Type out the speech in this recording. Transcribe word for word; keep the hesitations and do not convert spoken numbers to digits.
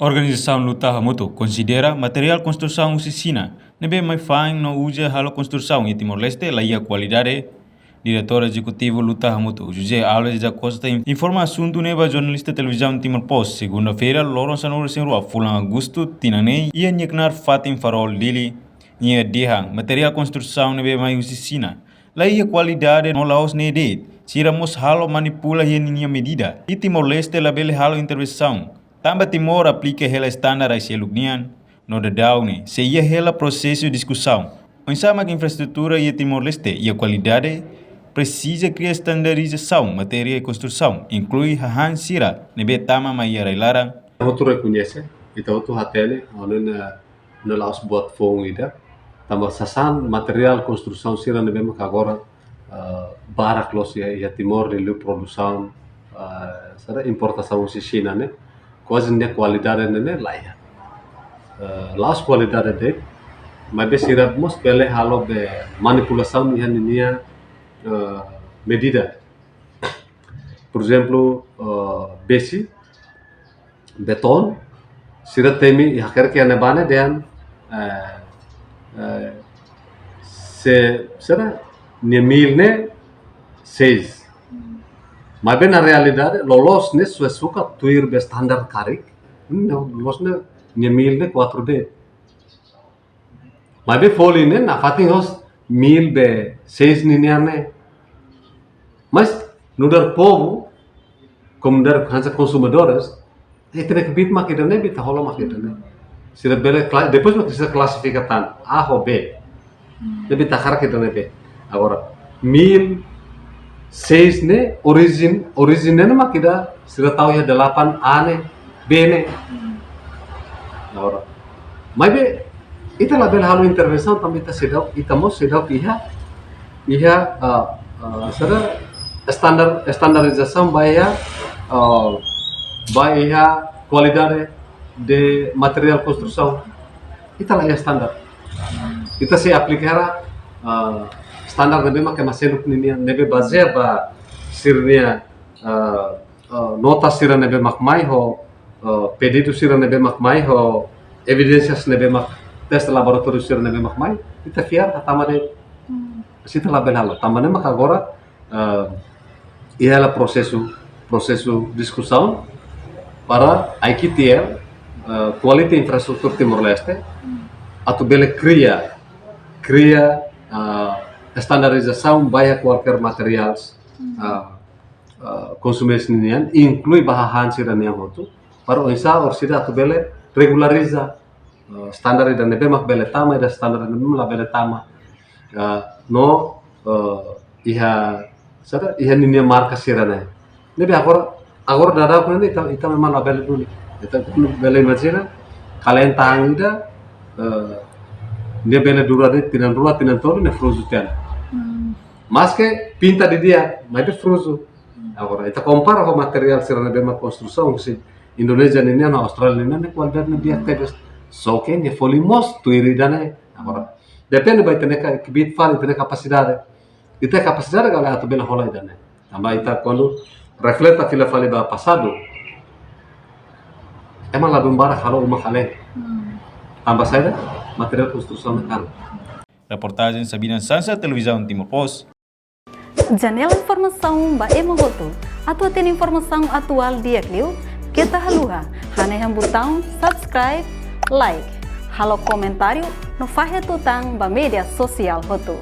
Organizasaun Luta Hamutuk konsidera materiál konstrusaun husi Xina ne'ebé mai fa'an no uza halo konstrusaun iha Timor-Leste la iha kualidade. Diretór Ezekutivu Luta Hamutuk, José Alves da Costa, in-, informa asuntu ne'e ba jornalista televizaun Timor Post, segunda-feira, loron sanulu-resin-rua fulan Agostu tinan ne'e, iha nia knaar fatin Farol, Dili. Nia dehan materiál konstrusaun ne'ebé mai husi Xina la iha kualidade no la'ós ne'e de'it, sira mós halo manipula iha ninia medida. I Timor-Leste labele halo intervensaun tanba Timor aplika hela estandar ai-seluk nian, no daudaun ne'e sei iha hela prosesu diskusaun. Oinsá mak infraestrutura iha Timor-Leste iha kualidade, presiza kria estandarizasaun matéria konstrusaun, inklui hahán sira ne'ebé tama mai iha rai-laran. Ita hotu rekoñese, ita hotu hatene, ha'u hanoin, eh, ne'e la'ós buat foun ida. Tanba sasán materiál konstrusaun sira ne'ebé maka agora, eh, barak loos iha, iha Timor, liuliu produsaun, eh, sira importasaun husi Xina ne'e, kuaze nia kualidade ne'e, ne'e la iha. Eh, la'ós kualidade de'it, maibé sira mós bele halo be manipulasaun iha ninia, eh, medida. Por ezemplu, eh, besi, betoun, sira temi, i hakerek iha ne'ebá ne'e dehan, eh, eh, se, sira, nia mil ne'e seis. Maibé na realidade, loloos ne'e suesuka tuir be estandar karik, no, loloos ne'e, nia mil ne'e kuatru de'it. Maibé folin ne'e nafatin hosi mil be seis ninian ne'e. Mas nu'udar povu, komunidade hanesan konsumidores, ita-nia kbiit mak ida-ne'e, ita hola mak ida-ne'e. Sira bele kla-, depois mak sira klasifika tan A ho B. Ne'ebé ita hakarak ida-ne'ebé. Agora, mil seis ne'e, orijin, orijin ne'e mak ida, sira tau iha delapan A ne'e, B ne'e. Agora, maibé, ita labele halo intervensaun, tanba ita seidauk, ita mós seidauk iha, iha, ah, ah, sira estandar, estandarizasaun ba iha, ah, ba iha kualidade de materiál konstrusaun. Ita la iha estandar. Ita sei aplika hela, ah, estandar ne'ebé mak ema seluk ninian, ne'ebé bazeia ba sira-nia, ah, ah, nota sira ne'ebé mak mai ho, ah, pedidu sira ne'ebé mak mai ho, evidénsia ne'ebé mak, teste laboratóriu sira ne'ebé mak mai, ita fiar hatama de'it. Hmm. Sira labele halo. Tanba ne'e mak agora, ah, iha hela prosesu, prosesu diskusaun para I Q T L, ah, Quality Infrastructure Timor-Leste, atu bele kria, kria, ah, estandarizasaun ba iha kualkér materiál, ah, ah, konsumu ninian, inklui ba hahán sira-nian hotu, para oinsá orsida atu bele regulariza, eh, estandar ida ne'ebé mak bele tama, ida estandar ne'ebé mak labele tama. Eh, no, eh, iha, sira, iha ninia marka sira-ne'e. Ne'ebé agora, agora daudaun ne'e ita, ita memang labele duni. Ita bele imajina, kalen-tahan ida, eh, nia bele dura de'it tinan rua, tinan tolu, ne'e fruzu tiha ona. Hmm. Maske pinta didi'ak, maibé fruzu. Agora, ita kompara ho materiál sira ne'ebé mak konstrusaun husi Indonézia ninian, Austrália ninian, ne'e kualidade ne'e di'ak tebes. Só ke nia folin mós tuir ida-ne'e. Agora, depende ba ita-nia ka-, kbiit fali, ita-nia kapasidade. Ita-nia kapasidade ka lae atu bele hola ida-ne'e. Tanba ita kuandu refleta fila fali ba pasadu, ema ladún barak halo uma kalen. Hmm. Tanba saida, materiál konstrusaun ne'e karun. Reportajen Sabina Sansa, Televizaun Timor Post. Janela informasaun ba ema hotu. Atu hatene informasaun atuál di'ak liu, keta haluha hanehan butaun subscribe, like, halo komentáriu no fahe tutan ba média sosiál hotu.